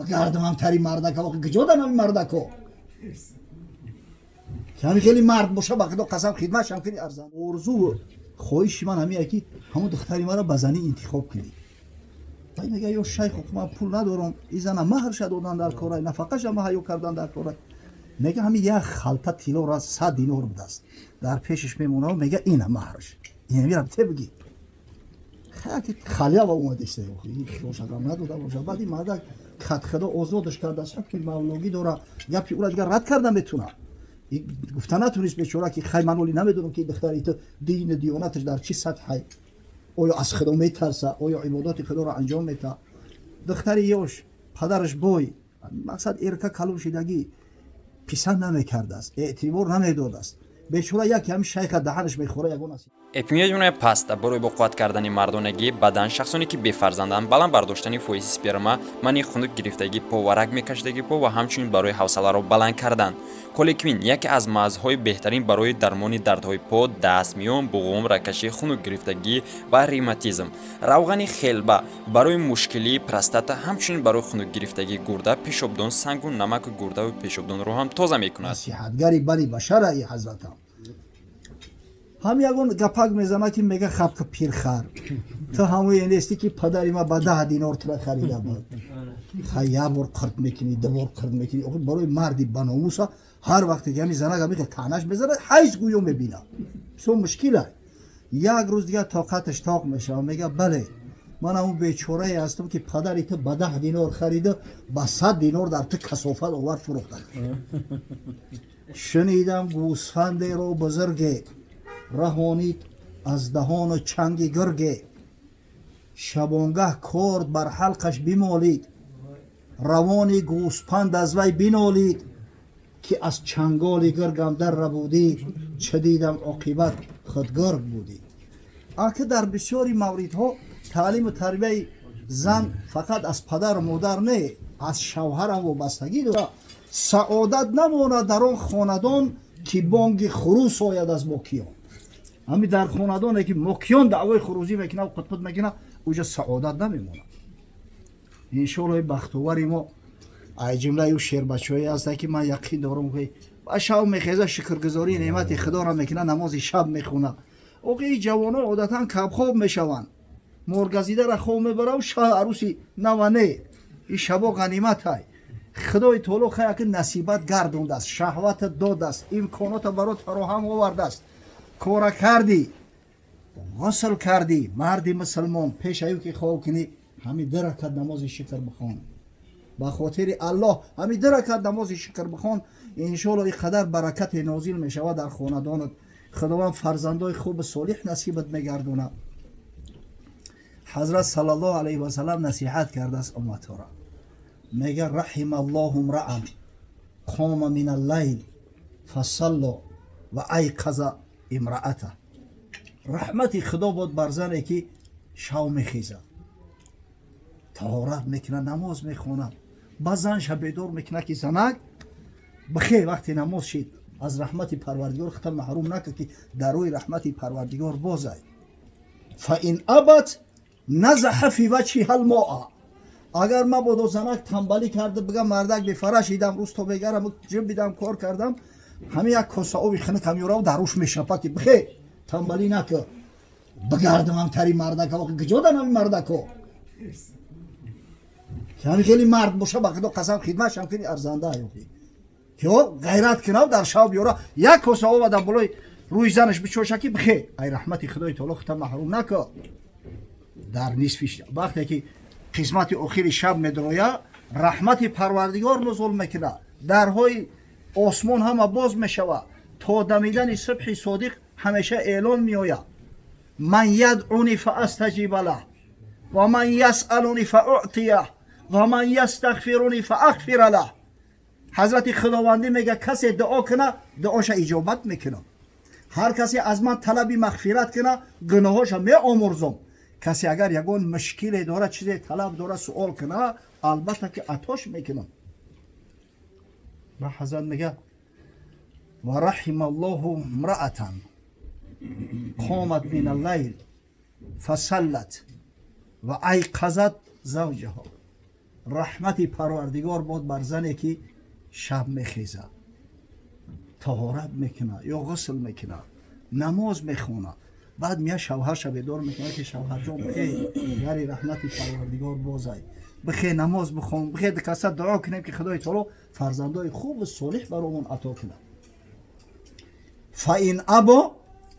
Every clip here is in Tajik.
Багардам ҳамтари мардака, куҷо дан ҳами мардако? Ҳами хеле мард боша, ба худо қасам, хидматшам хеле арзан. Орзу хоҳиши ман ҳамие, ки ҳамон духтари маро ба занӣ интихоб кунӣ. Вай мега: «Ё шайх, ман пул надорам, и зана маҳрша додан дар корай, нафақаша маҳайё кардан дар корай». Мега, ҳами як халта тиллора, 100 динор будааст, дар пешаш мемонад, мега: «Ина маҳраш, ина те бигӣ». Халява омадеста, шогам надода боша. Баъди мардак катхудо озодаш кардааст, ки мавлогӣ дора, гапи ӯра дигар рад карда метуна. Гуфта натунист бечора, ки хай, ман оли намедонам, ки духтари ту дину диёнаташ дар чӣ сатҳай, оё аз худо метарса, оё ибодати худоро анҷом мета. Духтари ёш, падараш бой, мақсад эрка калон шидагӣ, писанд намекардааст, эътибор намедодааст. Бечора яке ҳами шайха даҳанаш мехӯра, ягон аст. Эпимедиумная паста барои боқувват кардани мардонагӣ бадан, шахсоне ки бефарзанданд, баланд бардоштани фоизи сперма, манъи хунук гирифтагӣ по ва раг мекашидагӣ по ва ҳамчунин барои ҳавсаларо баланд кардан. Колеквин яке аз мазҳои беҳтарин барои дармони дардҳои по, даст, миён, буғум, рагкашӣ, хунук гирифтагӣ ва ревматизм. Равғани хелба барои мушкилии простата, ҳамчунин барои хунук гирифтагии гурда, пешобдон, сангу намаку гурдаву пешобдонро ҳам тоза мекунад. Насиҳатгари бани башара и ҳазратам ҳам ягон гапак мезана, ки мега: «Хабка, пирхар, ту ҳамое нестӣ, ки падари ма ба 10 динор тура харида буд? Хай, як бор қирт мекунӣ, ду бор қирт мекунӣ». Барои марди баномуса ҳар вақте ки ҳами занак ҳами таънаш мезанад, ҳайс гӯё мебина, бисёр мушкила. Як рӯз дигар тоқаташ тоқ мешава, мега: «Бале, ман ҳамун бечорае ҳастам, ки падари ту ба 10 динор харида, ба 100 динор дар ту касофат овард, фурӯхта. Шунидам гӯсфандеро бузурге раҳонид аз даҳону чанги гурге, шабонгаҳ корд бар ҳалқаш бимолид, равони гӯспанд аз вай бинолид, ки аз чанголи гургам дар рабудӣ, чӣ дидам, оқибат худ гург будӣ». Аки дар бисёри мавридҳо таълиму тарбияи зан фақат аз падару модар не, аз шавҳарам вобастагӣ дорад. Саодат намонад дар он хонадон, ки бонги хурӯс ояд аз мокиён. Ҳами дар хонадоне ки мокиён даъвои хурӯзӣ мекунад, қутқут мекунад, уҷа саодат намемонад. Иншоалло, бахтовари мо ай ҷумлаи ӯ шербачаҳое ҳаста, ки ман яқин дорам, ки ба шаб мехеза, шукргузории неъмати худоро мекунад, намози шаб мехонад. Оқи ҷавонон одатан кабхоб мешаванд, моргазидара хоб мебарав, шаҳ арӯси нава не. И шабо ғаниматай, худои таоло хаяки насибат гардондааст, шаҳвата додааст, имконота барот фароҳам овардааст. Кора кардӣ, ғусл кардӣ, марди мусулмон, пешаю ки хоб кунӣ, ҳами ду ракат намози шукр бихон. Ба хотири Аллоҳ ҳами ду ракат намози шукр бихон. Иншоалло, ин қадар баракате нозил мешавад дар хонадонат, Худованд фарзандои хуби солиҳ насибат мегардонад. Ҳазрат саллаллоҳу алайҳи васалам насиҳат кардааст умматҳоро, мега: «رحم الله امرأ قام من الليل فصلى وأيقظ امرأته». Раҳмати Худо бод бар зане, ки шав мехезад, таҳорат мекунад, намоз мехонад, ба занша бедор мекунад, ки занак, бихе, вақте намоз шид, аз раҳмати Парвардигор хута маҳрум накард, ки дар рӯи раҳмати Парвардигор бозай. فإن أبت نضح في وجهها الماء. Агар мабодо занак тамбалӣ карда, бига: «Мардак, бефара шидам, рӯз то бегарам ҷиб бидам, кор кардам», ҳами як коса оби хунук ҳамёрав дар рӯш мешапа, ки бихе, тамбалӣ накар. Багардам тари мардака, куҷо дан ҳами мардако? Ҳами хеле мард боша, ба худо қасам, хидматшам хеле арзанда. Ки ғайрат кунав, дар шав биёра, як коса оба дар болои рӯи занаш бичоша, ки бихе, ай раҳмати Худои таоло хута маҳрум накар. Дар нисфи вақте ки қисмати охири шаб медроя, раҳмати Парвардигор нузул мекунад, дарҳои осмон ҳама боз мешавад. То дамидани субҳи содиқ ҳамеша эълон меояд: «من يدعوني فأستجيب له ومن يسألني فأعطيه ومن يستغفرني فأغفر له». Ҳазрати Худовандӣ мега: «Касе дуо куна, дуоша иҷобат мекунам. Ҳар касе аз ман талаби мағфират куна, гуноҳоша меомурзом. Касе агар ягон мушкиле дорад, чизе талаб дорад, суол куна, албатта ки атош мекунам». Ва ҳазрат мега: «ورحم الله امرأة قامت من الليل فصلت وأيقظت زوجها». Раҳмати Парвардигор бод бар зане, ки шаб мехезад, таҳорат мекунад ё ғусл мекунад, намоз мехонад, баъд мия шавҳарша бедор мекунад, ки шавҳарҷон, бихе, дари раҳмати Парвардигор бозай, бихе, намоз бихон, бихе, каса дуо кунем, ки Худои Таоло фарзандои хубу солиҳ баромон ато кунад. فإن أبى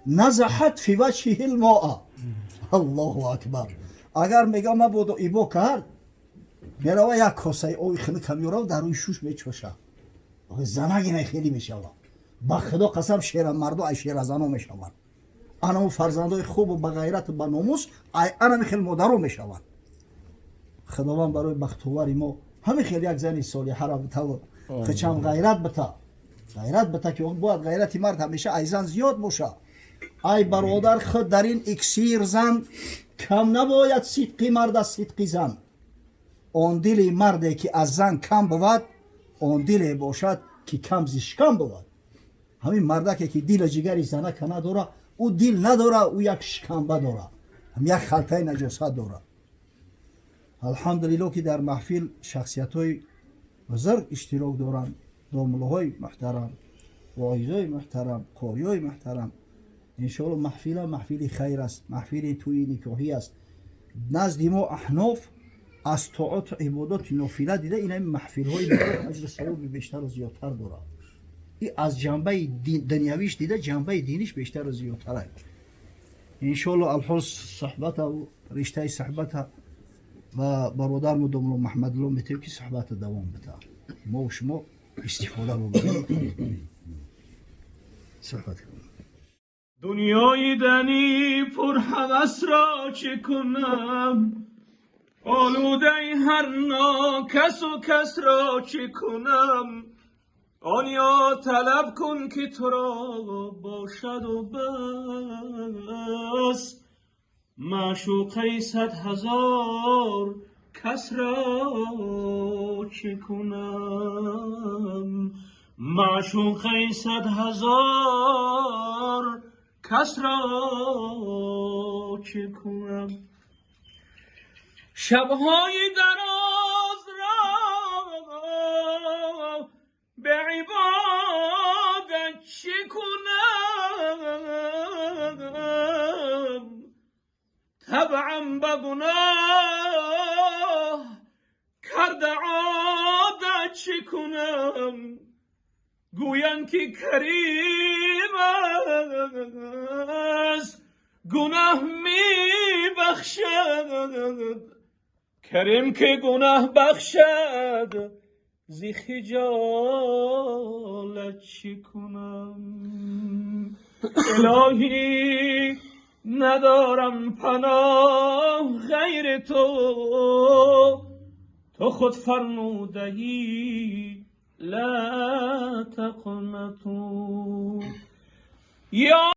نضحت في وجهه الماء. Аллоҳу акбар! Агар мега мабодо ибо кард, мерава, як косаи оби хунука меёрав, дар рӯи шуш мечоша. Занагина хеле мешава. Ба Худо қасам, шерамарду ай шеразано мешаванд. Анаму фарзандои хубу ба ғайрату ба номус ай анами хел модаро мешаванд. Худованд барои бахтовари мо ҳамин хел як зани солиҳара битаву хичам ғайрат бита, ғайрат бита, ки бояд ғайрати мард ҳамеша ай зан зиёд боша. Ай бародар, худ дар ин иксир зан кам набояд, сидқи мард аз сидқи зан. Он дили марде, ки аз зан кам бувад, он диле бошад, ки кам зи шикам бувад. Ҳамин мардаке, ки дила ҷигари занака надора, ӯ дил надора, ӯ як шикамба дора, ҳам як халтаи наҷосат дора. Алҳамдулилло, ки дар маҳфил шахсиятҳои бузург иштирок доранд: домуллоҳои муҳтарам, воизои муҳтарам, қориёи муҳтарам. Иншоалло, маҳфила маҳфили хайр аст, маҳфили тӯи никоҳӣ аст. Назди мо аҳноф аз тоату ибодоти нофила дида ин маҳфилҳои аҷру савоби бештару зиёдтар дорад. И аз ҷанбаи дунявиш дида, ҷанбаи диниш бештару зиёдтар аст. Иншоалло, алҳол суҳбата, риштаи суҳбата ва бародарму домулло Маҳмадулло метавем, ки суҳбата давом бита, мо шумо истифода бубарем, суҳбат кунем. Дунёи дани пурҳавас ро чӣ кунам? Олудаи ҳар нокасу кас ро чӣ кунам? Ониё талаб кун, ки туро бошаду бас, маъшуқаи 100 000 кас ро чӣ кунам? Маъшуқаи 100 000 кас ро чӣ кунам? Шабҳои дароз ро به عبادت چه کنم؟ طبعم به گناه کرده عادت چه کنم؟ گویند که کریم است، گناه می بخشد. کریم که گناه بخشد، ز خجالت چی کنم؟ الهی، ندارم پناه غیر تو، تو خود فرمودهی لا تقنطوا یا